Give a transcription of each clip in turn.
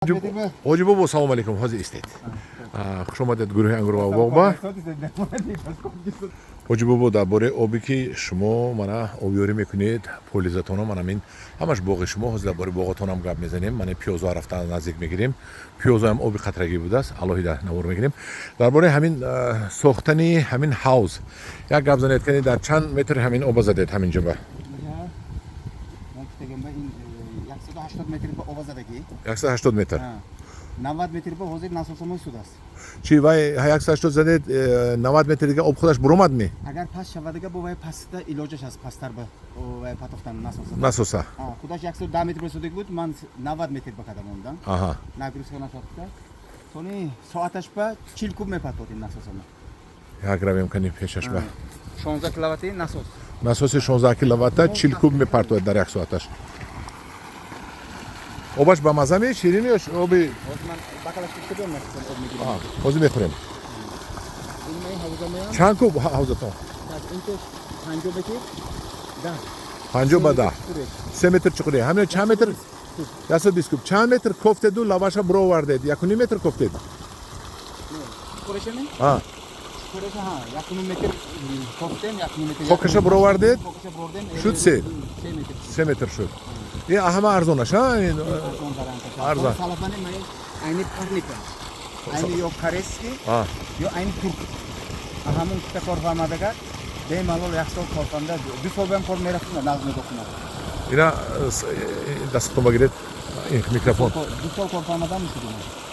Ҳоҷи бобо, салому алейкум. Ҳозир истед. Хуш омадед гурӯҳи Ангур ва боғба. Ҳоҷи бобо, дар бораи обе ки шумо мана обёрӣ мекунед, полизатоно, мана ин ҳамаш боғи шумо. Ҳозир дар бораи боғотонам гап мезанем. Мана пиёзо рафта наздик мегирем. Пиёзоам оби қатрагӣ будааст, алоҳида навор мегирем. Дар бораи ҳамин сохтани ҳамин ҳавз як гап занед. Кани, дар чанд метр ҳамин оба задед ҳамин ҷоба? Ман гуфтагам, ба ин 180 метр ба оба задагӣ. 180 метр. 90 метр ба ҳозир насосамои суд аст. Чи вай 180 задед, 90 метр дига об худаш буромад ми? Агар паст шавадага, бо вай паста илоҷаш аст, пасттар ба вай патохтан насоса. Насоса. Худаш 110 метр ба судик буд, ман 90 метр ба кадам мондам. Нагрузка нашохта сони соаташ ба 40 куб мепатотим насосама. Як равем, кани, пешаш ба. 16 киловатти насос. Насоси 16 киловатта 40 куб мепартояд дар як соаташ. Обаш ба маза ме, ширин ё оби? Ҳозир ман бакалаш кушта биём, насосам об мегирам. Ҳозир мехӯрем. Ин ман ҳавза меям. Чанд куб ҳавзатон? Так, ин ки 50 метр 10. 50 ба 10, 3 метр чуқурӣ. Ҳамин чанд метр? 120 куб. Чанд метр кофтеду лаваша буровардед? 1,5 метр кофтед? Чуқурашами? А. Чуқураша, ҳа, 1,5 метр кофтем, 1,5 метр. Хокаша буровардед? Хокаша бурдем. Шуд се. 3 метр. 3 метр шуд. Ин ҳама арзонаш, а ин? Арзон варианташ. Арзон. Салафани ман айни парника. Айни ё корейский, ё айни турк. Ҳамун кита кор фармадагар, бемалол як сол кор фармада, 2 сол баам кор мерафтам, нағз медохтам. Ина дастатон багиред, ин микрофон. 2 сол кор фармадан мешуд.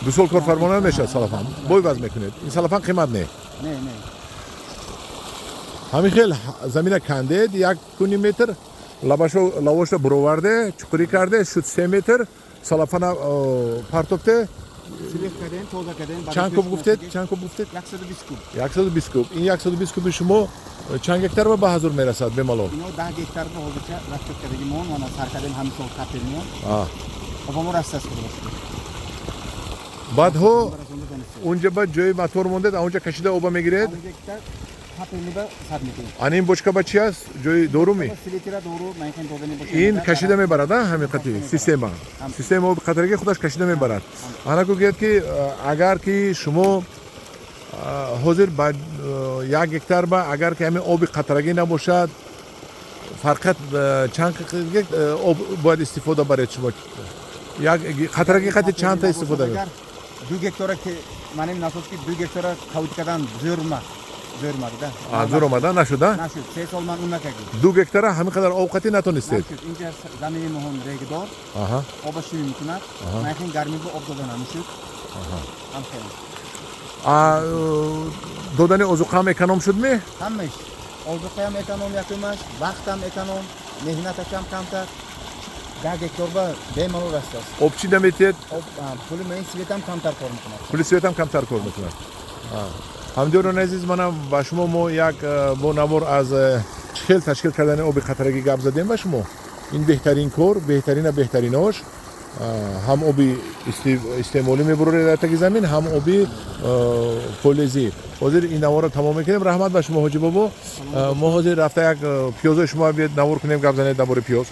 2 сол кор фармона мешавад. Салафан бой ваз мекунед. Ин салафан қимат не? Не, не. Ҳамин хел замина кандед, 1,5 метр лабашо, лавошро буроварде, чуқурӣ карде, шуд 3 метр. Салафана партофте. Силих кардем, тоза кардем. Чанд куб гуфтед? Чанд куб гуфтед? 120 куб. 120 куб. Ин 120 куби шумо чанд гектар ба ҳазур мерасад бемалол? Ино 10 гектар ба ҳозирча расчёт кардагимон, мана сар кардем ҳамин сол капельный. А. Обамо расидаст, худо шукр. Баъдҳо Расонда донистем. унҷа ба ҷои мотор мондед, унҷа кашида оба мегиред? Ҳамин гектар капельный ба сад мекунем. Ана ин бочка ба чи аст? Ҷои доруми? Селитра, дору майхен додани бошад. Ин кашида мебарад, а ҳамин қати система, система оби қатраги худаш кашида мебарад. Ана гӯяд, ки агар ки шумо ҳозир ба 1 гектар ба агар ки ҳамин оби қатрагӣ набошад, фарқият чанд об бояд истифода баред? Шумо як қатраги қати чандта истифода баред? 2 гектара ки маним насос ки 2 гектара кавут кардан зӯрма. Зӯрма да. Зӯр омада нашуда? Нашуд. 3 сол ман ун накардем. 2 гектара ҳамин қадар об қатӣ натонистед? Нашуд. Инҷа замини моҳон регдор, оба шӯй мекунад. Майхен гармӣ ба об дода намешуд. Ҳам хеле. А додани озуқаам эконом шуд ме? Ҳамаш. Озуқаам эконом якумаш, вақтам эконом, меҳнаташам камтар. 10 гектар ба бемалол расидааст. Об чӣ наметиҳед? Об, пули ман светам камтар кор мекунад. Пули светам камтар кор мекунад. Ҳамдиёрони азиз, манам ба шумо мо як бо навор аз чӣ хел ташкил кардани оби қатрагӣ гап задем ба шумо. Ин беҳтарин кор, беҳтарина беҳтаринош. Ҳам оби истеъмолӣ мебуроред дар таги замин, ҳам оби полезӣ. Ҳозир ин наворро тамом мекунем. Раҳмат ба шумо, ҳоҷи бобо. Мо ҳозир рафта як пиёзои шумо биёд навор кунем, гап занед дар бораи пиёз.